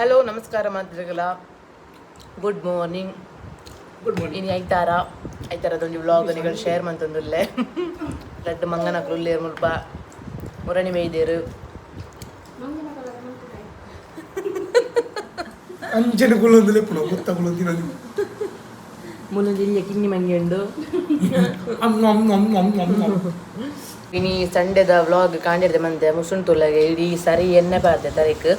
Hello ನಮಸ್ಕಾರ ಮಾತ್ರಿಗಳ, good morning. Good morning. ಇನಿ ಐತಾರ, ಐತಾರದೊಂಜಿ ವ್ಲಾಗ್ ನಿಗಳು ಶೇರ್ ಮಂತೊಂದುಲ್ಲೆ. ರಡ್ಡ್ ಮಂಗನಕ್ಲು ಉಲ್ಲೇರ್ ಮುಲ್ಪ, ಮುರಣಿ ಬೈದೇರು. ಅಂಚನೆ ಕುಲ್ಲೊಂದು ಲೆಪ್ಪುನ ಗೊತ್ತ ಕುಲ್ಲೊಂದು ತಿನ್ನೋದು. ಮುಲೊಂಜಿ ಇಲ್ಯ ಕಿನ್ನಿ ಮಂಗಿ ಉಂಡು. ಅಮ್ ಅಮ್ ಅಮ್ ಅಮ್ ಅಮ್ ಅಮ್. ಇನಿ ಸಂಡೆದ ವ್ಲಾಗ್ ಕಾಂಡಿರ್ದೆ ಮಂತೆ ಮುಸುನ್ ತುಲಗೆ ಇಡೀ ಸರಿ ಎಣ್ಣೆ ಪಾರ್ದೆ ತರೀಕ್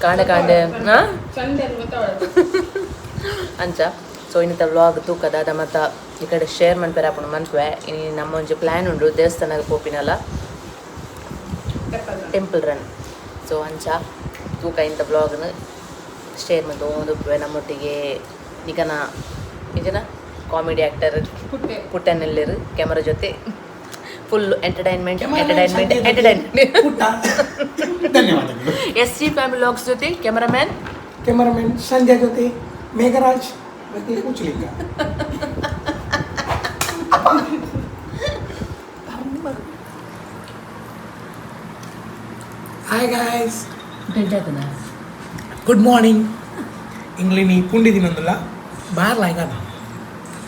ಕಾಂಡೆ ಕಾಂಡೆ ಹಾ? ಅಂಚ ಸೊ ಇನ್ನಿತ ವ್ಲಾಗ್ ತೂಕ ದಾದ ಮತ್ತ ಈ ಕಡೆ ಶೇರ್ ಮನ್ಪೆರೆ ಆಪುಂಡು ಮನ್ಪುವೆ. ಇನಿ ನಮ್ಮ ಒಂಜಿ ಪ್ಲ್ಯಾನ್ ಉಂಡು, ದೇವಸ್ಥಾನಗ್ ಪೋಪಿನಲ್ಲ, ಟೆಂಪಲ್ ರನ್. ಸೊ ಅಂಚ ತೂಕ ಇಂಥ ವ್ಲಾಗ್ನ ಶೇರ್ ಮಂತೊಂದುಪ್ಪುವೆ. ನಮ್ಮೊಟ್ಟಿಗೆ ನಿಕನ ನಿಜನ ಕಾಮಿಡಿ ಆ್ಯಕ್ಟರ್ ಪುಟ್ಟನೆಲ್ಲೆರು ಕ್ಯಾಮರಾ ಜೊತೆ ಫುಲ್ ಎಂಟರ್ಟೈನ್ಮೆಂಟ್, ಎಂಟರ್ಟೈನ್ಮೆಂಟ್, ಎಂಟರ್ಟೈನ್ಮೆಂಟ್. ಪುಟ್ಟ, ಧನ್ಯವಾದಗಳು. ಎಸ್ ಸಿ ಫ್ಯಾಮಿಲಿ ವ್ಲಾಗ್ಸ್ ಜೊತೆ ಕ್ಯಾಮರಾಮ್ಯಾನ್ ಕ್ಯಾಮರಾಮನ್ ಸಂಜಯ್ ಜೊತೆ ಮೇಘರಾಜ್ ಮತ್ತೆ ಉಚ್ಚಲಿಂಗ. Hi guys, good morning. ಇಂಗ್ಲಿನಿ ಪುಂಡಿ ದಿನಂದುಲ್ಲ ಬಾರ್ಲ ಈಗ.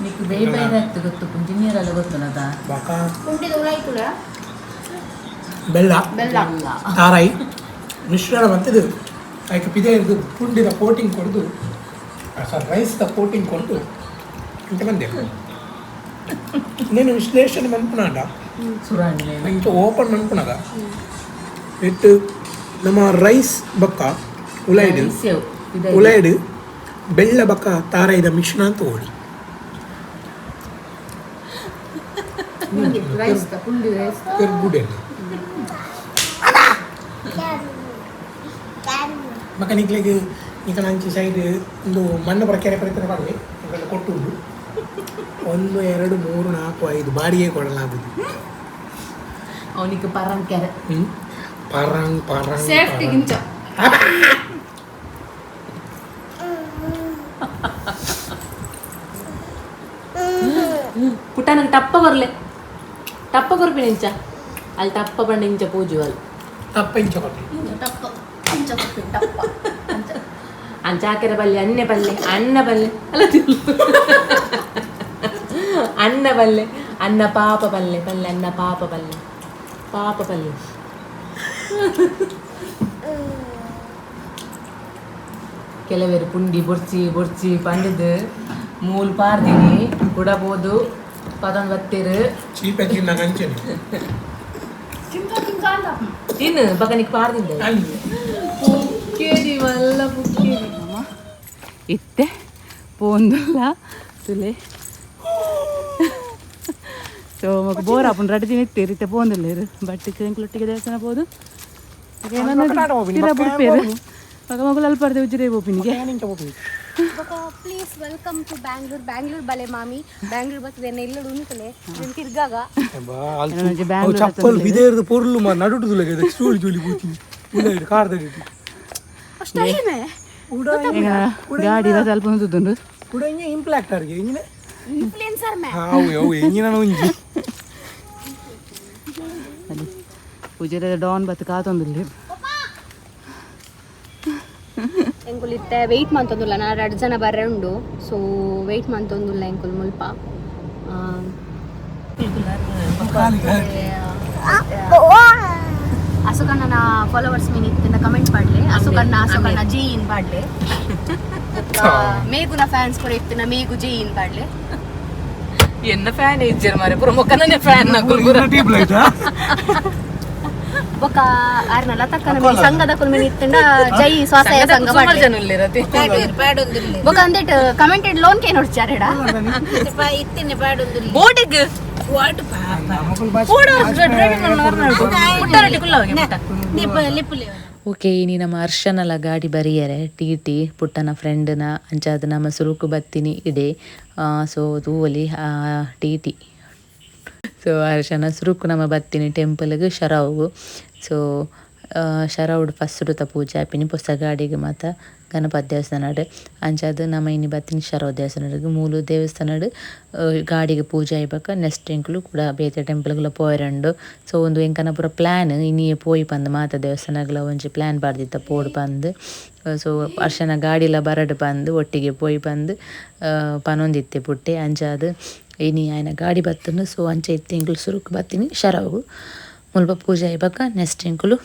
ನಿಕ್ ಬೇಬೈರ್ ಆಗ್ತು ಗೊತ್ತು, ಪುಂಜಿನಿಯರ್ ಗೊತ್ತು ನದ. ಬಾಕ ಪುಂಡಿದ ಉಳಾಯ್ತುಳ. ಬೆಲ್ಲ. ಬೆಲ್ಲ. ತಾರಾಯಿ ಮಿಶ್ರಣ ಮಂತದು ಐಕ್ ಪಿದೆ ಇರ್ದು ಪುಂಡಿದ ಕೋಟಿಂಗ್ ಕೊಡ್ದು, ಸಾರಿ, ರೈಸ್ದ ಕೋಟಿಂಗ್ ಕೊಡ್ದು ಅಂತ ಬಂದೆ. నేను ವಿಶ್ಲೇಷಣೆ ಮನ್ಪುನಾಂಡ ಸುರಾಣಿ. ಇಂಚ ಓಪನ್ ಮನ್ಪುನಾಗ ಇಟ್ಟು ನಮ್ಮ ರೈಸ್ ಬಕ್ಕ ಉಲೈಡ್ ಸೇವ್. ಉಲೈಡ್ ಬೆಳ್ಳ ಬಕ್ಕ ತಾರಾಯಿದ ಮಿಶ್ರಣ ಅಂತ ಓಡಿ. ರೈಸ್ ಪುಂಡಿ ರೈಸ್. ಪೆರ್ಗುಡೆ ಬಕ್ಕ ನಿಕ್ಲೆಗ್ ನಿಕನ ಅಂಚಿ ಸೈಡ್ ಒಂದು ಮಣ್ಣು ಪರ ಕೆರೆ ಪರಿತರ ಪಡ್ವೆ ನಿಕಲ ಕೊಟ್ಟುಂಡು. ಒಂದು, ಎರಡು, ಮೂರು, ನಾಲ್ಕು, ಐದು ಬಾಡಿಗೆ ಕೊಡಲಾಗುವುದು. ಅವನಿಗೆ ಪರಂ ಕೆರೆ. ಹ್ಮ್. ಪರಂಗ್ ಪರಂಗ್. ಸೇಫ್ಟಿ ಗಿಂಚ. ಪುಟ್ಟ, ನಂಗೆ ಟಪ್ಪ ಕೊರ್ಲೆ, ಟಪ್ಪ ಕೊರ್ಪಿನ ಇಂಚ ಅಲ್ಲಿ ಟಪ್ಪ ಪಂಡ ಇಂಚ ಪೂಜು ಅಲ್ಲಿ. ತಪ್ಪ ಇಂಚ ಕೊಟ್ಟೆ. ಟಪ್ಪ ಇಂಚ ಕೊಟ್ಟು ಟಪ್ಪ ಅಂಚ. ಅಂಚ ಹಾಕಿರ ಬಲ್ಲೆ, ಅನ್ನೆ ಪಲ್ಲೆ, ಅನ್ನ ಬಲ್ಲೆ ಅಲ್ಲ ತಿರ್ಲು. ಅನ್ನ ಬಲ್ಲೆ, ಅನ್ನ ಪಾಪ ಪಲ್ಲೆ ಪಲ್ಲೆ, ಅನ್ನ ಪಾಪ ಪಲ್ಲೆ, ಪಾಪ ಪಲ್ಲೆ. ಕೆಲವರು ಪುಂಡಿ ಬೊರ್ಚಿ ಬೊರ್ಚಿ ಪಂಡದು ಮೂಲು ಪಾರ್ದಿನಿ ಕುಡಬೋದು ಪದೊಂದು ಬತ್ತೀರು. ಚೀಪೆ ತಿನ್ನಾಗ ಅಂಚನೆ. ತಿಂಕ ತಿಂಕ ಅಂತ. ತಿನ್ನು ಬಕನಿಗೆ ಪಾರ್ದಿಂದ. ಅಲ್ಲಿ. ಪುಕ್ಕೇರಿ ಮಲ್ಲ ಪುಕ್ಕೇರಿ ಇತ್ತೆ ಪೋಂದುಲ್ಲ ತುಲೆ. ಸೊ ಮಗ ಬೋರ್ ಆಪುಂಡು, ರಡ್ಡ್ ದಿನ ಇತ್ತೀರ್, ಇತ್ತೆ ಪೋಂದುಲ್ಲೆರ್. ಬಟ್ ಎಂಕ್ಲೊಟ್ಟಿಗೆ ದೇವಸ್ಥಾನ ಪೋದು ಪಿರ ಬುಡ್ಪೇರು. ಮಗ ಮಗುಲು ಅಲ್ಪರ್ದೆ Ujire ಪೋಪಿನಿಗೆ. Please welcome to Bangalore. Bangalore ಬಲೆ ಮಾಮಿ, ಬ್ಯಾಂಗ್ಳೂರ್ ಬರ್ತದೆ ಎಲ್ಲಡು ಉಂಟಲೆ ತಿರ್ಗಾಗ. ಒಂಜಿ ಬ್ಯಾಂಗ್ಳೂರ್. ಚಪ್ಪಲ್ ಬಿದೇರ್ದು ಪೊರ್ಲು ಮಾ ನಡುಟುದುಲಗೆ ಚೂಳಿ ಚೂಳಿ ಪೂತಿ ಉಲೈಡ್ ಕಾರ್ದಡಿ. ಅಷ್ಟೇ. ಗಾಡಿ ಅಲ್ಪ ಉಂಟುಂಡು. ಕೂಡ ಇಂಜ ಇಂಪ್ಲಾಕ್ಟ್ ಆರ್ಗೆ ಇಂಜಿನ. ಇನ್ಫ್ಲೂಯೆನ್ಸರ್ ಮೇ. ಅವು ಅವು ಇಂಜಿನ ಒಂಜಿ. ಅಲ್ಲಿ ಉಜಿರೆ ಡಾನ್ ಬತ್ತು ಕಾತೊಂದುಲ್ಲೆರ್. ಎಂಕುಲು ಇತ್ತೆ ವೆಯ್ಟ್ ಮಂತೊಂದುಲ್ಲ. ನಾ ರಡ್ಡ್ ಜನ ಬರ್ರೆ ಉಂಡು. ಸೊ ವೆಯ್ಟ್ ಮಂತೊಂದುಲ್ಲ ಎಂಕುಲು ಮುಲ್ಪ. ಅಶೋಕಣ್ಣನ ಫಾಲೋವರ್ಸ್ ಮೀನ್ ಇತ್ತಿನ ಕಮೆಂಟ್ ಪಾಡ್ಲೆ, ಅಶೋಕಣ್ಣ, ಅಶೋಕಣ್ಣ ಜೈ ಇನ್ ಪಾಡ್ಲೆ. ಮೇಗುನ ಫ್ಯಾನ್ಸ್ ಕೂಡ ಇತ್ತಿನ ಮೇಗು ಜೈ ಇನ್ ಪಾಡ್ಲೆ. ಎನ್ನ ಫ್ಯಾನ್ ಇಜ್ಜರ್ ಮಾರೆ, ಪೂರ ಮೊಕ್ಕನೇ ಫ್ಯಾನ್ ನಕುಲ್ ಪೂರ. Tube light. ಬೊಕ ಆರ್ನ ಲತಕ್ಕನ ಮೀನ್ ಸಂಘದ ಕುಲ್ ಮೀನ್ ಇತ್ತಿಂಡ ಜೈ ಸ್ವಾಸಯ ಸಂಘ ಸುಮಾರು ಪಾಡ್ಲೆ. ಜನ ಉಲ್ಲೆರತೆ. ಬೊಕ ಅಂದೇಟ್ ಕಮೆಂಟೆಡ್ ಲೋನ್ ಕೆ ನೋಡ್ಚಾರೆಡ. ಬೋಟಿಗ್ ಓಕೆ, ಇನಿ ನಮ್ಮ ಹರ್ಷನಲ ಗಾಡಿ ಬರಿಯರೆ ಟಿ ಟಿ ಪುಟ್ಟನ ಫ್ರೆಂಡ್ನ ಅಂಚಾದ ನಮ್ಮ ಸುರುಕು ಬತ್ತಿನಿ ಇದೆ. ಸೊ ತೂವೊಲಿ ಟಿ ಟಿ. ಸೊ ಹರ್ಷನ ಸುರುಕು ನಮ್ಮ ಬತ್ತಿನಿ ಟೆಂಪಲ್ಗೆ ಶರಾವು. ಸೊ ಶರವುಡು ಫಸ್ಟ್ ಪೂಜೆ ಆಪಿನಿ ಪೊಸ ಗಾಡಿಗೆ ಮಾತ ಗಣಪತಿ ದೇವಸ್ಥಾನಡ್ ಅಂಚಾದ್ ನಮ ಇನಿ ಬತ್ತಿನಿ ಶರವ್ ದೇವಸ್ಥಾನಡ್ ಮೂಲು ದೇವಸ್ಥಾನಡ್ ಗಾಡಿಗೆ ಪೂಜೆ ಆಯಿಬೊಕ ನೆಕ್ಸ್ಟ್ ಎಂಕುಲು ಕೂಡ ಬೇತೆ ಟೆಂಪಲ್ಗ್ಲ ಪೋಯೆರುಂಡು. ಸೊ ಉಂದು ಎಂಕನ ಪೂರ ಪ್ಲಾನ್ ಇನಿಯೇ ಪೋಯಿ ಪಂದ್ ಮಾತ ದೇವಸ್ಥಾನಗ್ಲ ಒಂಜಿ ಪ್ಲಾನ್ ಪಾಡ್ದಿತ್ತ ಪೋಡು ಪಂದ್. ಸೊ ಅರ್ಶನ ಗಾಡಿಲ ಬರಡ್ ಪಂದ್ ಒಟ್ಟಿಗೆ ಪೋಯಿ ಪಂದ್ ಪನೊಂದಿತ್ತೆ ಪುಟ್ಟೆ. ಅಂಚಾದ್ ಇನಿ ಆಯನ ಗಾಡಿ ಬತ್ತುಂಡು. ಸೊ ಅಂಚ ಇತ್ತೆ ಎಂಕುಲು ಸುರುಕು ಬತ್ತಿನಿ ಶರವು ಮುಲ್ಪ ಪೂಜೆ ಆಯಿಬೊಕ ನೆಕ್ಸ್ಟ್ ಎಂಕುಲು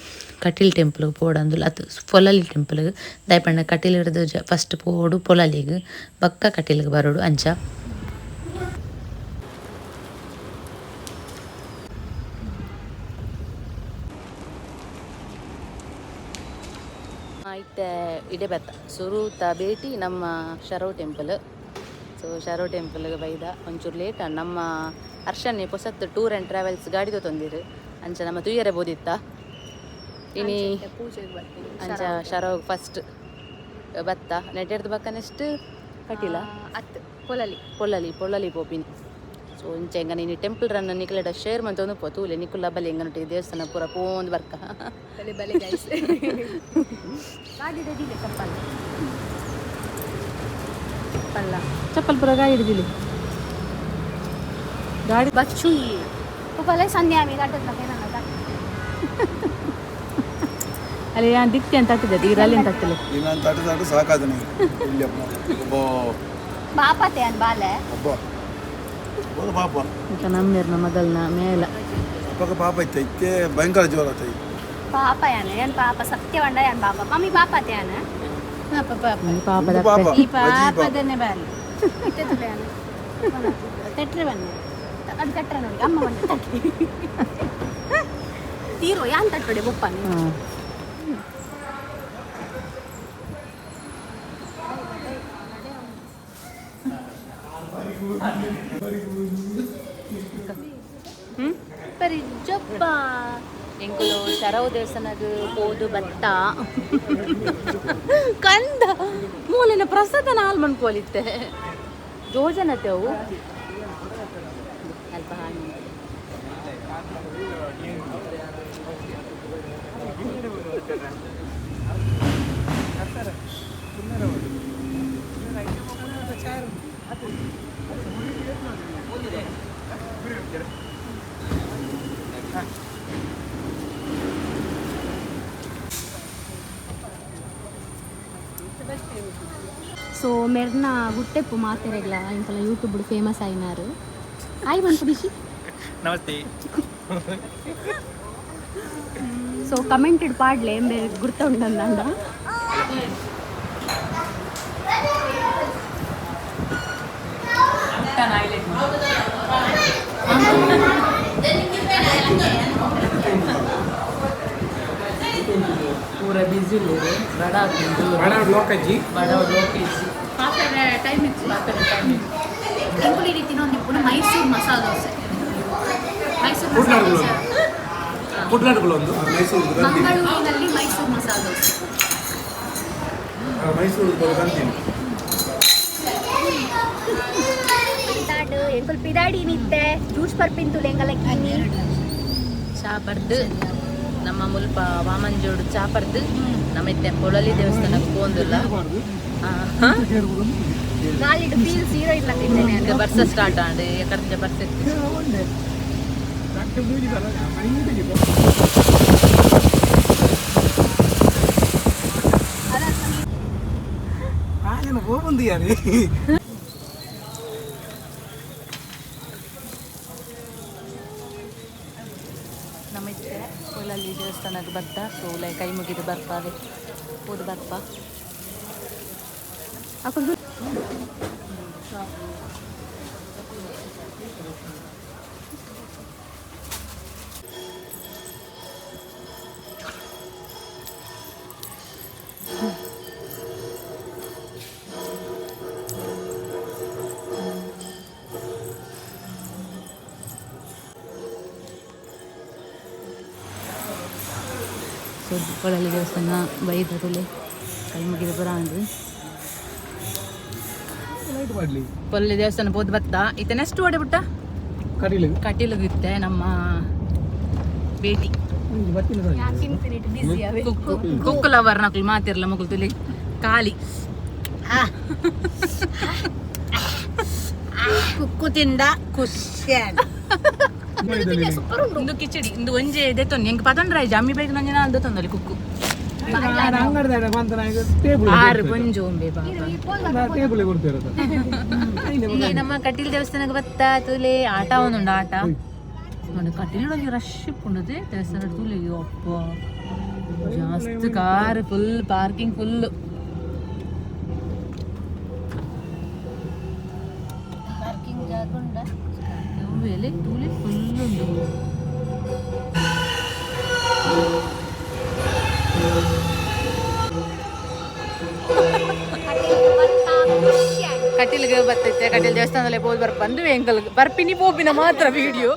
ಕಟೀಲ್ ಟೆಂಪಲ್ಗ್ ಪೋಡಂದುಲ್ಲ ಅತ್ ಪೊಲಲಿ ಟೆಂಪಲ್ಗ್ ದಾಯೆ ಪಂಡ ಕಟೀಲ್ ಡ್ದ್ ಫಸ್ಟ್ ಪೋಡು ಪೊಲಲಿಗ್ ಬೊಕ್ಕ ಕಟೀಲ್ಗ್ ಬರೋಡು ಅಂಚ. ಇತ್ತೆ ಇಡೆ ಬತ್ತ ಸುರುತ ಭೇಟಿ ನಮ್ಮ ಶರವ್ ಟೆಂಪಲ್. ಸೊ ಶರವ್ ಟೆಂಪಲ್ಗೆ ಬೈದ ಒಂಚೂರು ಲೇಟ್ ನಮ್ಮ ಹರ್ಷನ್ನೇ ಪೊಸತ್ ಟೂರ್ ಆ್ಯಂಡ್ ಟ್ರಾವೆಲ್ಸ್ ಗಾಡಿ ತೊಂದಿರು ಅಂಚ ನಮ್ಮ ತುಯ್ಯರೆ ಬೋದಿತ್ತ ಇನಿ ಅಂಚ ಶರವ್ ಫಸ್ಟ್ ಬತ್ತ ನೆಟೆರ್ದು ಬಕ್ಕ ನೆಕ್ಸ್ಟ್ ಕಟೀಲ ಅತ್ ಪೊಲಲಿ ಪೊಲಲಿ ಪೊಲಲಿ ಪೋಪಿನಿ. ಸೊ ಇಂಚ ಎಂಗ ನೀನು ಟೆಂಪಲ್ ರನ್ ನಿಕ್ಲೆಡ ಶೇರ್ ಮಂತೊಂದು ಪೋ ತೂಲೆ ನಿಕುಲ್ಲ ಬಲೆ ಎಂಗನೊಟ್ಟಿಗೆ ದೇವಸ್ಥಾನ ಪೂರ ಪೋಂದು ಬರ್ಕ. ಬಲೆ ಬಲೆ ಗೈಸ್. ಗಾಡಿ ರೆಡಿ ಇಲ್ಲ ಚಪ್ಪಲ್ ಪಲ್ಲ ಚಪ್ಪಲ್ ಪೂರ ಗಾಡಿ ಹಿಡಿದಿಲ್ಲ ಗಾಡಿ ಬಚ್ಚು ಪಲೆ ಸಂಧ್ಯಾ ಆಮಿ ಗಾಟದ ಅಲ್ಲಿ ನಾನು ದಿಕ್ತಿ ಅಂತ ತಟ್ಟಿದೆ ಈಗ ಅಲ್ಲಿ ಅಂತ ತಟ್ಟಲೆ ಇಲ್ಲ ಅಂತ ತಟ್ಟು ತಟ್ಟು ಸಾಕಾದ ನೀವು ಇಲ್ಲಿ ಒಬ್ಬ ಪಾಪತೆ ಅನ್ ಬಾಲೆ ಒಬ್ಬ ಒಬ್ಬ ಪಾಪ ಈಗ ನಮ್ಮೇರ್ನ ಮಗಲ್ನ ಮೇಲ ಅಪ್ಪಗ ಪಾಪ ಇತ್ತು ಇತ್ತೆ ಭಯಂಕರ ಜೋರ ಆತ ಪಾಪ ಯಾನ ಏನ್ ಪಾಪ ಸತ್ಯವಂಡ ಯಾನ್ ಪಾಪ ಮಮ್ಮಿ ಪಾಪತೆ ಯಾನ ಪಾಪದ ಪಾಪ ಅಜ್ಜಿ ಪಾಪ ತಟ್ರೆ ಬನ್ನಿ ಅದು ತಟ್ರೆ ನೋಡಿ ಅಮ್ಮ ಬಂದ ತಟ್ಟಿ ತೀರೋ ಯಾನ್ ತಟ್ಟೋಡೆ ಬೊಪ್ಪನೆ. ಹಾಂ ಪರಿಜಪ್ಪ ಎಂಕುಲು ಶರವ್ ದೇವಸ್ಥಾನಗ್ ಪೋದು ಬತ್ತ ಕಂದ ಮೂಲಿನ ಪ್ರಸಾದ ನಾಲ್ ಮನ್ಪೋಲಿತ್ತೆ ಜೋಜನತೆ ಅವು ಅಲ್ಪ ಹಾನಿ. ಸೊ ಮೆರ್ನ ಗುಟ್ಟೆಪ್ಪು ಮಾತೆರೆಗ್ಲ ಇಂಕಲ ಯೂಟ್ಯೂಬ್ ಫೇಮಸ್ ಆಯಿನಾರು ಆಯ್ ಬಂತು ನಮಸ್ತೆ. ಸೊ ಕಮೆಂಟೆಡ್ ಪಾಡ್ಲೆ ಮೇರೆ ಗುರ್ತ ಉಂಡಂದ. ಪೂರ ಬಿಸಿ ಬಡ ಬಡ ಲೋಕಜ್ಜಿ ಬಡ ಲೋಕಜ್ಜಿ ಟೈಮ್ ಇತ್ತು ಟೈಮ್ ಇಂಕುಲು ಈ ರೀತಿ ತಿನ್ನೊಂದಿಪ್ಪುನು ಮೈಸೂರು ಮಸಾಲೆ ದೋಸೆ. ಮೈಸೂರು ಮಸಾಲೆ ದೋಸೆ. ಕುಡ್ಲಾಡುಗಳು ಒಂದು ಮೈಸೂರು ಗಂಧಿ. ಮಂಗಳೂರಿನಲ್ಲಿ ಮೈಸೂರು ಮಸಾಲೆ ದೋಸೆ. ಮೈಸೂರು ಗಂಧಿ. ಪಿದಾಡು ಎಂಕುಲು ಪಿದಾಡಿ ನಿತ್ತೆ ಜ್ಯೂಸ್ ಪರ್ಪಿಂತು ಎಂಗಲ ಕಿನಿ ಚಾ ಪರ್ದು ನಮ್ಮ ಮುಲ್ಪ ವಾಮಂಜೋಡು ಚಾ ಪರ್ದು ನಮ್ಮ ಇತ್ತೆ ಪೊಳಲಿ ದೇವಸ್ಥಾನಕ್ಕೆ ಪೋಂದುಲ್ಲ. ಗಾಳಿಡ್ ಫೀಲ್ ಝೀರೋ ಇಲ್ಲ ತಿಂತೇನೆ. ಈಗ ಬರ್ಸ ಸ್ಟಾರ್ಟ್ ಆಂಡ್ ಎಕಡ್ಚ ಬರ್ಸ ಇತ್ತು. ನಾನು ಹೋಗ್ಬಂದು ಯಾರು ನಮ್ಮ ಇತ್ತೆ ಪೊಳಲಿ ದೇವಸ್ಥಾನಕ್ಕೆ ಬರ್ತಾ ಸೋಲೆ ಕೈ ಮುಗಿದು ಬರ್ಪಾವೆ ಪೋದು ಬರ್ಪ. ಸೊ ಪೊಳಲಿ ದೇವಸ್ಥಾನ ಬೈದರುಲೆ ಕೈ ಮುಗಿದು ಬರಾಂಡು ಪೊಳಲಿ ದೇವಸ್ಥಾನ ಪೋದು ಬತ್ತಾ ಇತ್ತೆ ನೆಕ್ಸ್ಟ್ ಓಡೆ ಬಿಟ್ಟ ಕಟೀಲು ಕಟೀಲಿಗೆ ಇತ್ತೆ ನಮ್ಮ ಭೇಟಿ. Kukku Kukku lover ನಕಲು ಮಾತಿರಲ್ಲ ಮಗುಲು ತುಲಿ ಖಾಲಿ ಕುಕ್ಕು ತಿಂದ ಖುಷಿ. ಇಂದು ಕಿಚಡಿ ಇಂದು ಒಂಜೆ ದೆತ್ತೊಂದು ಎಂಕ್ ಪತೊಂಡ್ರ ಅಮ್ಮಿ ಬೈಕ್ ನಂಜನ ಅಂದ ತೊಂದಲ್ಲಿ ಕುಕ್ಕು ಆರು ಪೊಂಜು ಒಂಬೆ ನಮ್ಮ ಕಟೀಲ್ ದೇವಸ್ಥಾನಕ್ಕೆ ಬತ್ತ ತುಲೆ ಆಟ ಒಂದುಂಡು ಆಟ ನೋಡಿ. ಕಟೀಲ್ ಒಂಜಿ ರಶ್ ಇಪ್ಪುಂಡದೆ ದೇವಸ್ಥಾನ ತುಲೆ. ಅಪ್ಪ, ಜಾಸ್ತಿ car, full parking full. Parking ಜಾಗ ಉಂಡ. ತೂಲೆ ಫುಲ್ ಉಂಡು. ಕಟೀಲ್ಗೆ ಬತ್ತೈತೆ. ಕಟೀಲ್ ದೇವಸ್ಥಾನದಲ್ಲೇ ಪೋದು ಬರ್ ಬಂದು ಎಂಕಲ್ ಬರ್ಪಿನಿ ಪೋಪಿನ ಮಾತ್ರ ವಿಡಿಯೋ.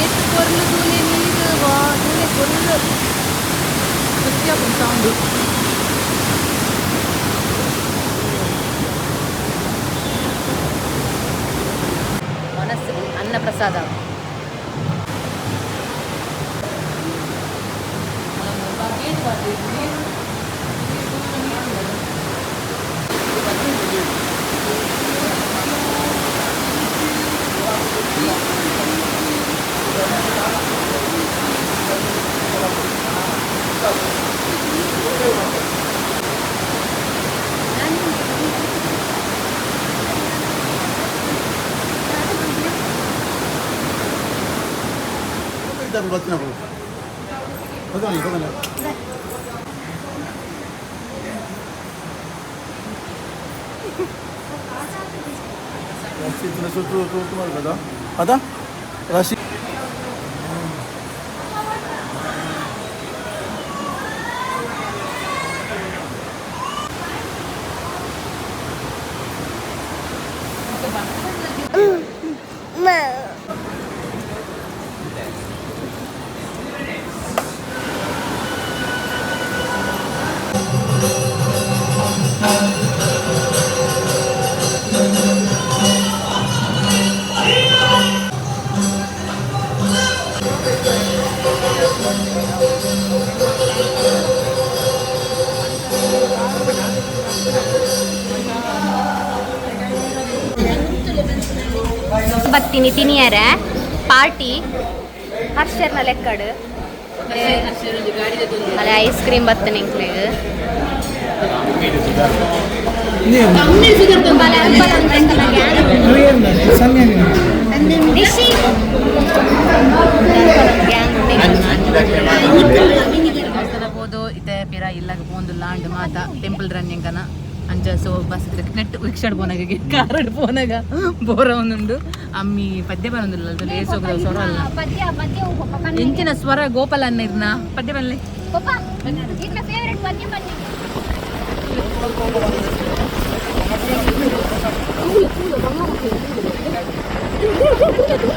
ಏತ್ ಪೊರ್ಲು ತೂಲೆ ನೀರು ವಾ ತೂಲೆ ಪೊರ್ಲು ಖುಷಿ ಆಪುಂಡು ಸೌಂಡು. ಮನಸ್ಸು ಅನ್ನ ಪ್ರಸಾದ. ಬದಲಿ ಬದಲಿ. ಅದ ರಶಿ. ಬತ್ತೀನಿ ತಿನಿಯರ ಪಾರ್ಟಿ ಹರ್ಷರ್ನ ಲೆಕ್ಕಡು ಅಲ್ಲ ಐಸ್ ಕ್ರೀಮ್ ಬತ್ತನೆ ಎಂಕ್ಲೆಗ್. ರಿಷಿ ದೇವಸ್ಥಾನ ಪೋದು ಇತ್ತೆ ಪಿರ ಇಲ್ಲಾಗ ಪೋಂದು ಲಾಂಡ್ ಮಾತ ಟೆಂಪಲ್ ರನ್ನಿಂಗ್ ಕನ ಅಂಚ. ಸೊ ಬಸ್ ನೆಟ್ ರಿಕ್ಷಾಡ್ ಪೋನಾಗ ಕಾರಡ್ ಪೋನಾಗ ಬೋರ ಒಂದುಂಡು. ಅಮ್ಮಿ ಪದ್ಯ ಬರೋದಿಲ್ಲ ಅದು ಲೇಸ್ ಹೋಗದ ಸ್ವರ ಅಲ್ಲ. ಪದ್ಯ ಪದ್ಯ ಪಪ್ಪ. ಎಂಚಿನ ಸ್ವರ ಗೋಪಾಲ ಅನ್ನ ಇರ್ನ ಪದ್ಯ ಬನ್ನಿ. ಪಪ್ಪ, ನಿನ್ನ ಫೇವರೇಟ್ ಪದ್ಯ ಬನ್ನಿ.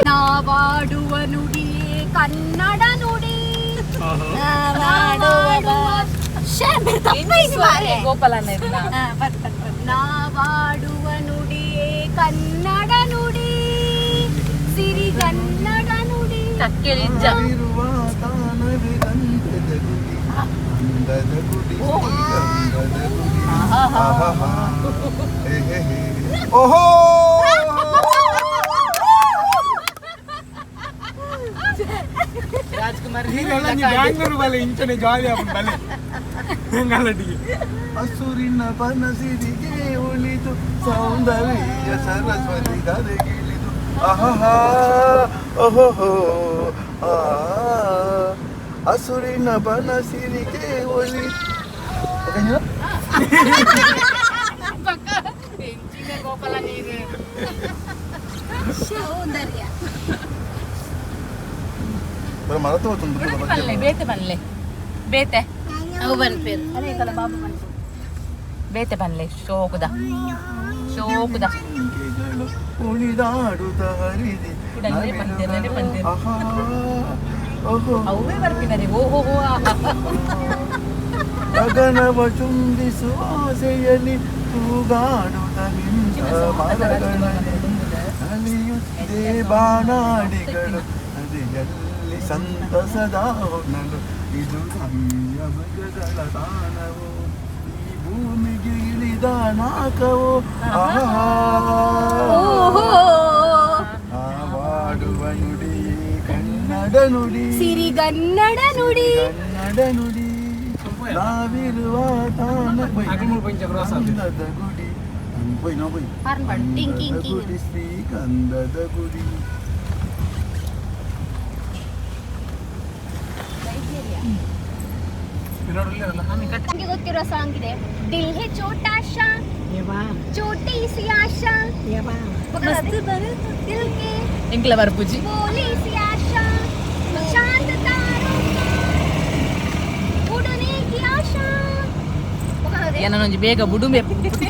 ನಾವಾಡುವ ನುಡಿಯೇ ಕನ್ನಡ ನುಡಿ, ನಾವಾಡುವ ಗೋಪಾಲ ಅನ್ನ ಇರ್ನ. ನಾವಾಡುವ ನುಡಿಯೇ ಕನ್ನಡ ನುಡಿ, ಸಿರಿ ಕನ್ನಡ ನುಡಿ. ತಕ್ಕೇಳಿ ಇಜ್ಜ. ಇರುವ ತಾನವೇ ಗಂಧದ ಗುಡಿ, ಅಂದದ ಗುಡಿ, ಗಂಧದ ಗುಡಿ. ಆಹಾಹಾ. ಹೇ ಹೇ ಹೇ. ಓಹೋ. ರಾಜ್ಕುಮಾರ್. ಬ್ಯಾಂಗ್ಳೂರು ಬಲೆ ಇಂಚನೆ ಜಾಲಿ ಆಪುಂಡು ಬಲೆ ಬೆಂಗಾಲಟಿಗೆ. ಹಸುರಿನ ಬನಸಿರಿಗೆ ಉಳಿದು ಸೌಂದರ್ಯ ಸರಸ್ವತಿ ಧರೆಗಿಳಿದು ಆಹಾ ಓಹೋ ಆ ಹಸುರಿನ ಬನಸಿರಿಗೆ ಒಳಿ. ಗೋಪಾಲ ನೀರು. ಸೌಂದರ್ಯ. ಮರತ ಹೋಗ್ತುಂಡು. ಪನ್ಲೆ, ಬೇತೆ ಪನ್ಲೆ, ಬೇತೆ. ಅವು ಪನ್ಪೇರು. ಅದೇ ಕಲ ಬಾಬು ಬಂತು. ಬೇತೆ ಪನ್ಲೆ, ಶೋಕುದ ಶೋಕುದ. ಜಿಂಕೆಗಳು ಕುಣಿದಾಡುತ್ತ ಹರಿದಿ. ಕುಡಂದ್ರೆ ಪಂತೆರ್ ಪಂತೆರ್. ಆಹಾ, ಓಹೋ. ಅವೇ ಬರ್ಪಿದ್ದಾರೆ, ಓ ಹೋ ಹೋ. ಗಗನವ ಚುಂಬಿಸುವ ಆಸೆಯಲ್ಲಿ ತೂಗಾಡುತ್ತ ನಿಂತ ಮರಗಳಲ್ಲಿ ನಲಿಯುತ್ತಿದೆ ಬಾನಾಡಿಗಳು, ನದಿಯಲ್ಲಿ ಸಂತಸದ ಹೊನಲು. ಇದು ರಮ್ಯ ಮೃಗಗಳ ತಾಣವು, ಈ ಭೂಮಿಗೆ ಇಳಿದ ನಾಕವು. ಆಹಾ, ನಾವಾಡುವ ನುಡಿ ಕನ್ನಡ ನುಡಿ. ಸಿರಿಗನ್ನಡ ನುಡಿ. ಕನ್ನಡ ನುಡಿ, ನಾವಿರುವ ತಾಣ ಕಂದದ ಗುಡಿ. ಪೊಯ್ ನಾ ಪೊಯ್. ಹಾರ್ನ್ ಪಾಡು. ಟಿಂಗ್ ಟಿಂಗ್ ಕಂದದ ಟಿಂಗ್. ಗುಡಿ, ಶ್ರೀ ಕಂದದ ಗುಡಿ. ನಮಗೆ ಗೊತ್ತಿರೋ ಸಾಂಗ್ ಇದೆ, ದಿಲ್ ಹೇ ಛೋಟಾ ಶಾ, ಛೋಟಿ ಸಿ ಆಶಾ, ದಿಲ್ ಕೆ ಎಂಕ್ಲ ಬರ್ಪುಜಿ. बोली सी आशा, चांद तारों का उड़ने की आशा. ಏನೊಂಜಿ ಬೇಗ ಬುಡುಮೆ ಪುಟ್ಟ.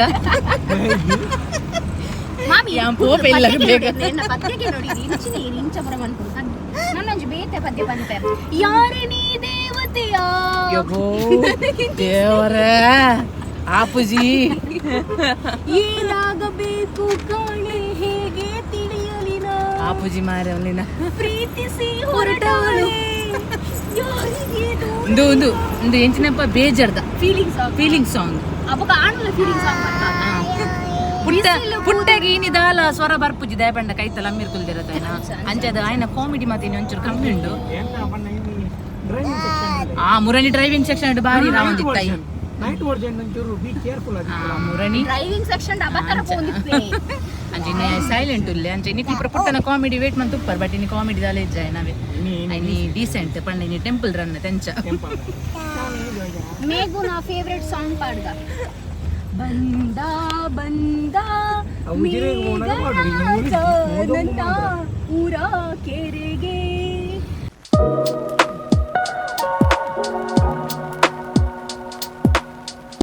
ಮಾಮಿ. ಯಾನ್ ಪೋಪೆ ಇಲ್ಲ ಬೇಗ. ನನ್ನ ಪದ್ಯಕ್ಕೆ ನೋಡಿ, ಇಂಚಿನ ಇಂಚ ಪುರ ಮನ್ಪುಡು. ನನ್ನೊಂಜಿ ಬೇತೆ ಪದ್ಯ ಪನ್ಪೆ, ಯಾರೇ ನೀ ದೇವತೆಯ? ಯಗೋ ದೇವರೇ, ಆಪುಜಿ. ಏನಾಗಬೇಕು ಕಾಣೆ, ಹೇಗೆ ತಿಳಿಯಲಿ ನಾ? ಆಪುಜಿ ಮಾರೆ ಅವನಿನ. ಪ್ರೀತಿಸಿ ಹೊರಟವಳು ಯಾರಿಗೆ? ಒಂದು ಒಂದು ಒಂದು ಎಂಚಿನಪ್ಪ ಬೇಜಾರ್ದ ಫೀಲಿಂಗ್ ಸಾಂಗ್. Feeling song. ಅವಾಗ ಆಣುಲ ಫೀಲಿಂಗ್ ಸಾಂಗ್ ಬರ್ತಾ. ಪುಟ್ಟ ಪುಟ್ಟಗೆ ಇನಿ ದಾಲ ಸ್ವರ ಬರ್ಪುಜಿ, ದಯಪಂಡ ಕೈತಲ ಅಮ್ಮಿರ್ ಕುಲ್ದಿರತ್ತ. ಅಂಚದ ಆಯ್ನ ಕಾಮಿಡಿ ಮಾತಿನ ಒಂಚೂರು ಕಮ್ಮಿ ಉಂಡು. ಆ ಮುರಣಿ ಡ್ರೈವಿಂಗ್ ಸೆಕ್ಷನ್ ಬಾರಿ ರಾವಂದಿತ್ತಾಯಿ. ನೈಟ್ ವರ್ಷನ್ ಒಂಚೂರು ಬಿ ಕೇರ್ಫುಲ್. ಆ ಮುರಣಿ ಡ್ರೈವಿಂಗ್ ಸೆಕ್ಷನ್ ಅಬತರ ಪೋಂದಿಪ್ಪೆ. ಅಂಚೆ ಇನ್ನು ಸೈಲೆಂಟ್ ಉಲ್ಲೆ. ಅಂಚೆ ನಿಕ್ಲು ಪೂರ ಪುಟ್ಟನ ಕಾಮಿಡಿ ವೇಟ್ ಮಂತ್ ಉಪ್ಪರ್, ಬಟ್ ಇನಿ ಕಾಮಿಡಿ ದಾಲ ಇಜ್ಜಾಯ ನಾವೇ. ಇನಿ ಡೀಸೆಂಟ್ ಪಂಡ ಇನಿ ಟೆಂಪಲ್ ರನ್ ತೆಂಚ. ಮೇಘು ನಾ ಫೇವರೇಟ್ ಸಾಂಗ್ ಪಾಡ್ದ, ಬಂದ ಬಂದ ಮೇಘರಾಜ ನನ್ನ ಊರ ಕೆರೆಗೆ.